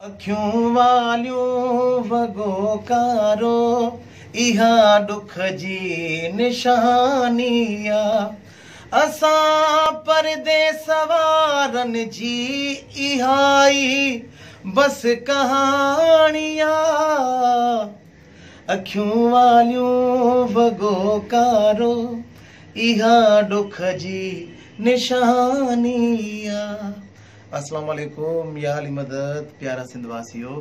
اکيون واليون وڳو ڪارو، اها ڏک جي نشاني آ. اسان پرديس وارن جي اها ئي بس ڪهاڻي آ. اکيون واليون وڳو ڪارو، اها ڏک جي نشاني آ. اسلام عليڪم يا علي مدد پيارا سنڌ واسيو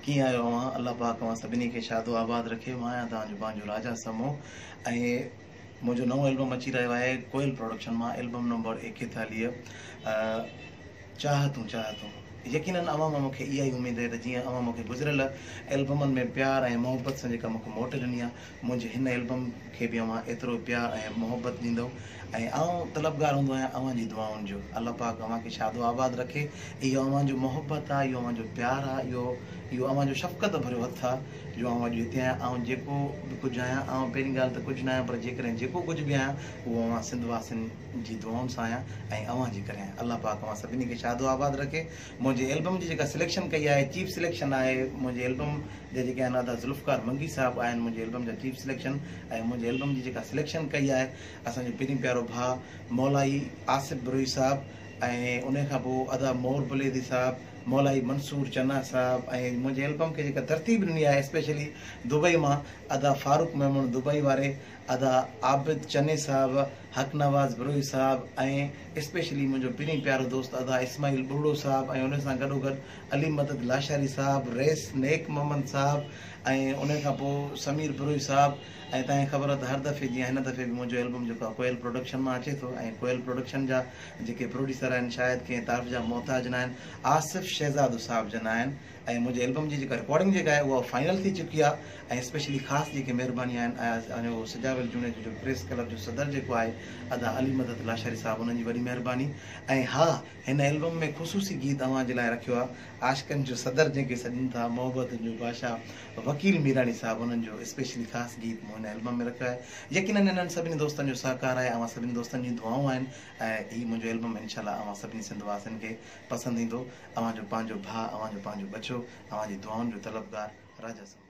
ڪيئن آهيو اوهان الله پاڪ اوهان سڀني کي شاد و آباد رکي مان آهيان توهان جو پنهنجو راجا سمو ۽ منهنجو نئون البم اچي رهيو آهي ڪوئل پروڊڪشن مان البم نمبر 41 چاهتون چاهتون يقينن اوهان مان مونکي اها ئي اميد آهي ته جيئن اوهان مونکي گذريل البمن ۾ پيار ۽ محبت سان جيڪا مونکي موٽ ڏني آهي منهنجي هن البم کي به اوهان ايترو پيار ۽ محبت ڏيندؤ ۽ آئون طلبگار هوندو آهيان اوهان جي دعائن جو الله پاڪ اوهان کي شاد و آباد رکي اهو اوهان جو محبت آ اهو اوهان جو پيار آ اهو اهو اوهان جو شفقت ڀريو هٿ آ جو آئون اڄ هتي آهيان آئون جيڪو به ڪجهه آهيان آئون پهرين ڳالهه ته ڪجهه نه آهيان پر جيڪڏهن جيڪو ڪجهه به آهيان اهو اوهان سنڌ واسين جي دعائن سان آهيان ۽ اوهان جي ڪري آهيان الله پاڪ اوهان سڀني کي شاد و آباد رکي منهنجي البم جي جيڪا سليڪشن ڪئي آهي چيف سليڪشن آهي منهنجي البم جا جيڪي آهن ادا ذوالفقار منگي صاحب آهن منهنجي البم جا چيف سليڪشن ۽ منهنجي البم جي جيڪا سليڪشن ڪئي آهي اسان جو پرين پيارو ڀاء مولائي آصف بروهي صاحب ۽ ان کان پوء ادا مور بليدي صاحب مولائي منصور چنا صاحب ۽ منهنجي البم کي جيڪا ترتيب ڏني آهي اسپيشلي دبئي مان ادا فاروق ميمڻ دبئي واري ادا عابد چني صاحب حق نواز بروهي صاحب ۽ اسپيشلي منهنجو پرين پيارو دوست ادا اسماعيل ٻرڙو صاحب ۽ ان سان گڏوگڏ علي مدد لاشاري صاحب، رئيس نيڪ محمد صاحب ۽ ان کان پوء سمير بروهي صاحب ۽ توهان کي خبر آهي ته هر دفعي جيان هن دفعي به منهنجو البم جيڪو آهي ڪوئل پروڊڪشن مان اچي ٿو ۽ ڪوئل پروڊڪشن جا جيڪي پروڊيوسر آهن شايد ڪنهن تعارف جا محتاج ناهن آصف شهزادو صاحب جن آهن ۽ منهنجي البم جي جيڪا رڪارڊنگ جيڪا آهي اها فائنل ٿي چڪي آهي ۽ اسپيشلي خاص جيڪي مهرباني آهن اسان جو سجاول جوڻيجو جو پريس ڪلب جو صدر جيڪو آهي ادا علي مدد لاشاري صاحب انهن جي وڏي مهرباني ۽ ها هن البم ۾ خصوصي گيت اوهان جي لاء رکيو آ عاشقن جو صدر جنهن کي سڏين ٿا محبتن جو بادشاهه وڪيل ميراڻي صاحب انهن جو اسپيشلي خاص گيت مون هن البم ۾ رکيو آهي يقينن انهن سڀني دوستن جو سهڪار آهي اوهان سڀني دوستن جون دعائون آهن ۽ هي منهنجو البم انشاء الله اوهان سڀني سنڌ واسين کي پسند ايندو اوهان جو پنهنجو ڀاء اوهان جو پنهنجو ٻچو اوهان جي دعائن جو طلبگار راجا سمون.